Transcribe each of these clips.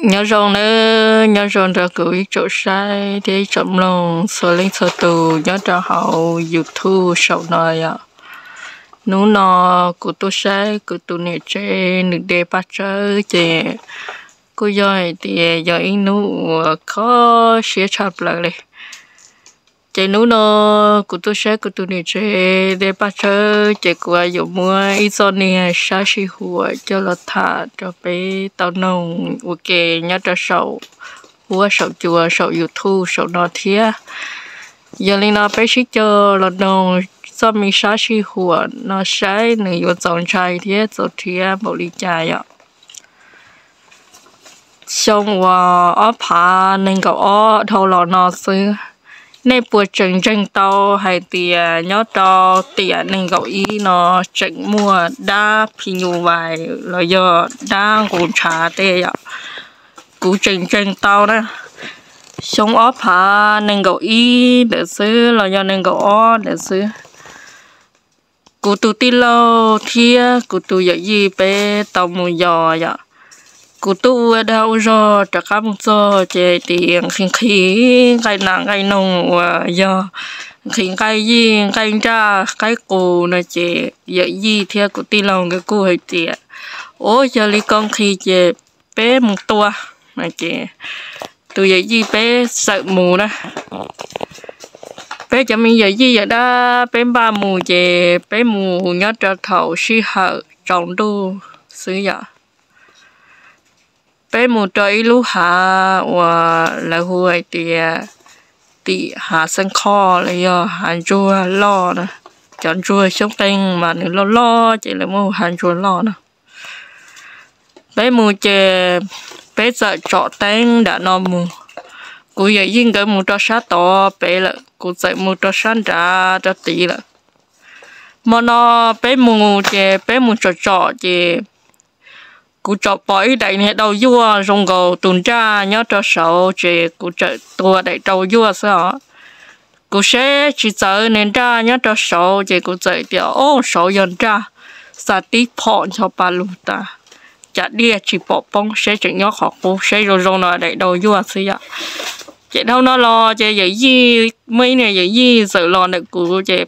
Nyob zoo nawb, nyob zoo rau kuv ib tsoom saib thiab ib tsoom mloog txhua leej txhua tus nyob rau hauv YouTube saum no yom. Hnub no kuv tuaj saib kuv tus niam tsev nws de paj tsawb ces kuj yog hais tias yog ib hnub uas kho siab tshaj plaws li. Ces hnub no kuv tuaj saib kuv tus niam tsev de paj tsawb ces kuv yuav muab ib txoj niag sab sij huam coj los tham rau peb tau noog ua ke nyob rau saum huab saum cua saum YouTube saum no thiab. Yog li no peb sib cog los noog txoj me sab sij huam no saib nws yuav txaus ntshai thiab txaus rhiab npaum li cas yom. Xyoo uas ob phav nees nkaum ob dhau los no xwb, nej puas tseem ntseeg tau hais tias nyob rau tiam nees nkaum ib no tseem muaj dab phi nyuj vais los yog dab nqus ntshav tej yom? Kuv tseem ntseeg tau na. Xyoo ob phav nees nkaum ib ntawd xwb los yog nees nkaum ob ntawd xwb, kuv tus tij laug thiab kuv tus yawm yij peb tau mus yos yom. Kuv tuaj ua dag ua zog rov qab mus txog ces hais tias nqhis nqhis nqaij nas nqaij noog uas yog nqhis nqaij yij nqaij nraj qaib qus no ces yawm yij thiab kuv tij laug nkawd kuj hais tias, Ua yog li koj nqhis ces peb mus tua. Ces tus yawm yij peb txawm mus na. Peb cov me yawm yij yawm dab peb npaj mus ces peb mus nyob rau thaum sij hawm tsaus ntuj xwb yom. Peb mus rau ib lub hav uas lawv hu hais tias tim hav xeeb khoj los yog hav ntsuag loj na. Cov ntsuag xyoob qeeg mas nws loj loj ces lawv muab hu hav ntsuag loj no. Peb mus ces peb txawm tsom teeb nram no mus. Kuv yawm yij nkawd mus rau sab tod pem lawm, kuv txawm mus rau sab nrad rau tid lawm. Hmo no peb mus ces peb mus tsom tsom ces kuv tsom pom ib daim niag daus yuaj zoo nkaus tus nraj nyob rau saud ces kuv txawm tua daim daus yuaj xwb os. Kuv seb tsis txawv niag nraj nyob rau saud ces kuv txawm tias, Ob, saud yog nraj. Xa tib phom ncho pa lug tas, cas diaj tsis pom poob, seb tseem nyob qhov qub, seb zoo zoo no daim daus yuaj xwb yom. Ces dhau no los ces yawm yij, muaj ib niag yawm yij txawm los ntawm kuv ces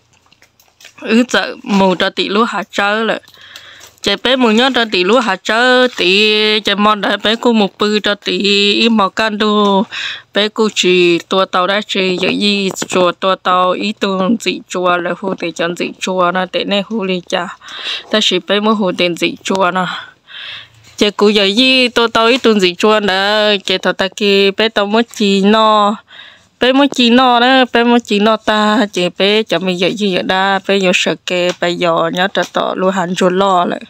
wb txawm mus rau tim lub hav tsawb lawm. Ces peb mus nyob rau tim lub hav tsawb tid ces hmo ntawd peb kuj mus pw rau tid ib hmo kaj ntug. Peb kuj tsis tua tau dab tsi, yawm yij tsuas tua tau ib tug ntxim tsua, lawv hu tias cov ntxim tsua no ces nej hu li cas, tab sis peb muab hu tias ntxim tsua no. Ces kuv yawm yij tua tau ib tug ntxim tsua ntawd ces thaum tag kis peb tau muab ci noj. Peb muab ci noj na, peb muab ci noj tag ces peb cov me yawm yij yawm dab peb yuav sawv kev pais yos nyob rau tom lub hav ntsuag loj lawm.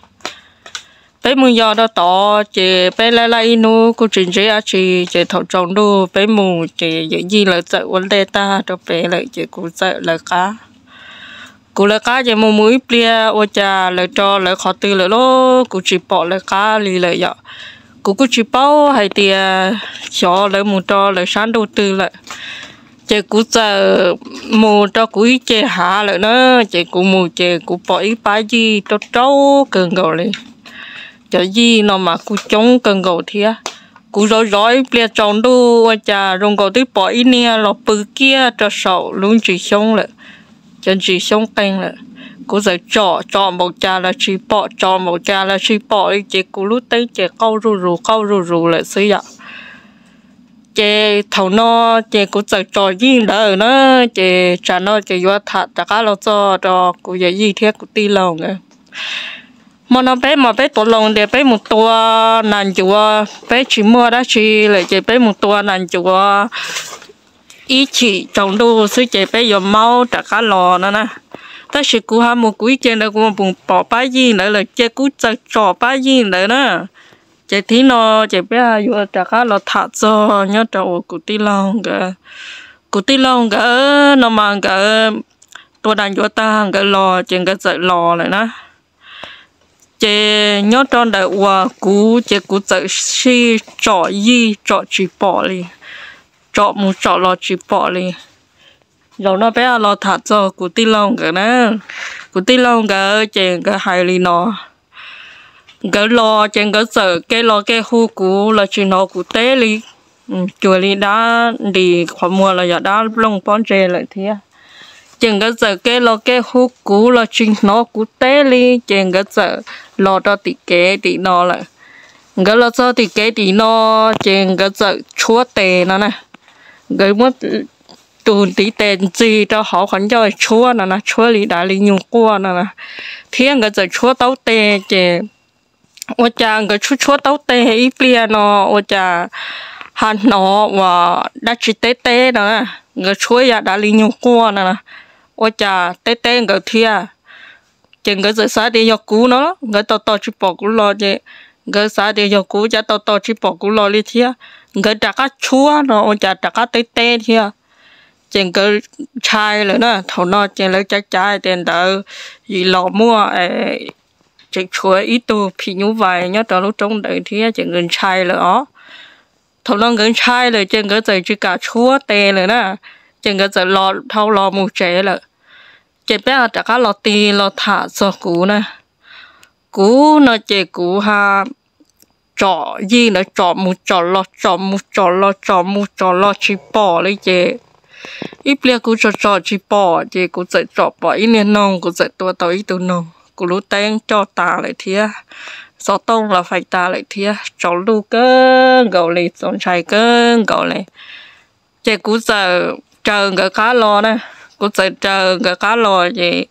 Peb mus yos rau tod ces peb laij laij ib hnub kuj tsis ntsib dab tsi, ces thaum tsaus ntuj peb mus ces yawm yij lawv txawm ua ntej tag rau pem lawm ces kuv txawm lawv qab. Kuv lawv qab ces mus mus ib pliag ua cas lawv rau lawv qhov twg lawm lauj, kuv tsis pom lawv qab li lawm yom. Kuv kuj tsis paub hais tias xyov lawv mus rau lawv sab ntuj twg lawm. Ces kuv txawm mus rau kuv ib ce hav lawm na, ces kuv mus ces kuv pom ib pab yij rau rau kawg nkaus li. Cov yij no mas kuj coob kawg nkaus thiab. Kuv zov zov ib pliag tsaus ntuj ua cas zoo nkaus twb pom ib niag los pw kiag rau saum lub ntsis xyoob lawm, cov ntsis xyoob qeeg lawm. Kuv txawm tsom tsom npaum cas los tsis pom, tsom npaum cas los tsis pom li ces kuv lub teeb ces qaug zuj zus qaug zuj zus lawm xwb yom. Ces thaum no ces kuv txawm tsom yij ntawd na, ces tsam no ces yuav tham rov qab los txog rau kuv yawm yij thiab kuv tij laug nkawd. Hmo no peb mas peb tuav loo tias peb mus tua nas ncuav, peb tsis muaj dab tsi lawm ces peb mus tua nas ncuav ib chim tsaus ntuj xwb ces peb yuav maub rov qab los no na. Tab sis kuv ho mus kuv ib ce ntawd kuv mus pom pab yij ntawd lawm ces kuv txawm tsom pab yij ntawd na. Ces thib no ces peb yuav rov qab los tham txog nyob rau uas kuv tij laug nkawd. Kuv tij laug nkawd no mas nkawd tua nas ncuav tag nkawd los ces nkawd txawm los lawm na. Ces nyob rau ntawm uas kuv ces kuv txawm sij tsom yij tsom tsis pom li, tsom mus tsom los tsis pom li. Zaum no peb los tham txog kuv tij laug nkawd na. Kuv tij laug nkawd ces nkawd hais li no, nkawd los ces nkawd txawm kev los kev hu kuv los tsis hnov kuv teb li, cuag li dab ntis qhov muag los yog dab nplooj pob ntseg lawm thiab. Ces nkawd txawm kev los kev hu kuv los tsis hnov kuv teb li, ces nkawd txawm los rau tim kev tim no lawm. Nkawd los txog tim kev tim no, ces nkawd txawm tshuab tes no na. Nkawd muab tus ntiv tes ntxig rau hauv qhov ncauj tshuab no na, tshuab li dav li nyuag quaj no na, thiab nkawd txawm tshuab taub tes ces ua cas nkawd tshuab tshuab taub tes ib pliag no ua cas ho hnov uas dab tsi teb teb no na, nkawd tshuab yam dav li nyuag quaj no na, ua cas teb teb nkawd thiab. Ces nkawd txawm xav tias yog kuv no, nkawd tos tos tsis pom kuv los ces nkawd xav tias yog kuv cas tos tos tsis pom kuv los li thiab. Nkawd rov qab tshuab no ua cas rov qab teb teb thiab. Ces nkawd ntshai lawm na, thaum no ces lawv cav cav tias ntawd yim los muaj tseem tshuav ib tug phim nyuj vais nyob rau lub roob ntawd thiab ces nkawd ntshai lawm os. Thaum no nkawd ntshai lawm ces nkawd txawm tsis kam tshuab tes lawm na, ces nkawd txawm los dhau los mus tsev lawm. Ces peb rov qab los tig los tham txog kuv na. Kuv no ces kuv ha tsom yij ntawd tsom mus tsom los tsom mus tsom los tsom mus tsom los tsis pom li ces ib pliag kuv tsom tsom tsis pom ces kuv txawm tsom pom ib niag noog, kuv txawm tua tau ib tug noog, kuv lub teeb coj tas lawm thiab, xov tooj los faim tas lawm thiab, tsaus ntuj kawg nkaus li, txaus ntshai kawg nkaus li. Ces kuv txawm raws nkawd qab los na, kuv txawm raws nkawd qab los ces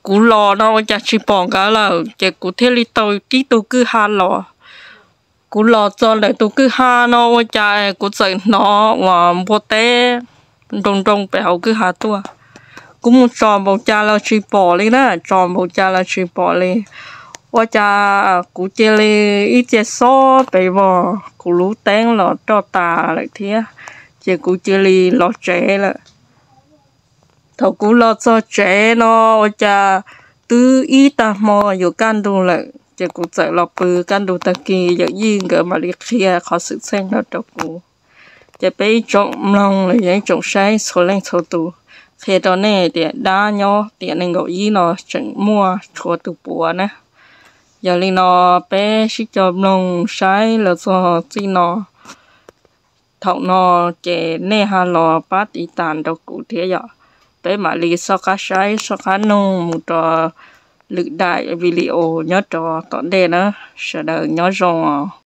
kuv los no ua cas tsis pom nkawd lawm ces kuv thiaj li tau tib tug kwj ha los. Kuv los txog ntawm tus kwj ha no ua cas kuv txawm hnov uas npua teb nroo nroo pem hauv kwj ha tuaj. Kuv mus tsom npaum cas los tsis pom li na, tsom npaum cas los tsis pom li. Ua cas kuv cia li ib txia xob pes vog, kuv lub teeb los roj tas lawm thiab, ces kuv cia li los tsev lawm. Thaum kuv los txog tsev no ua cas twb ib tag hmo yuav kaj ntug lawm, ces kuv txawm los pw kaj ntug tag kis, yawm yij nkawd mam li qhia qhov xwm txheej no rau kuv. Ces peb ib tsoom mloog los yog ib tsoom saib txhua leej txhua tus, qhia rau nej tias dab nyob tiam nees nkaum ib no tseem muaj tshuav tus puav na. Yog li no peb sib cog mloog saib los txog txij no. Thaum no ces nej ho los pab tiv tas nrog kuv thiab yom. Peb mam li soj qab saib soj qab noog mus rau lwm daim video nyob rau tom ntej na. Sawv daws nyob zoo.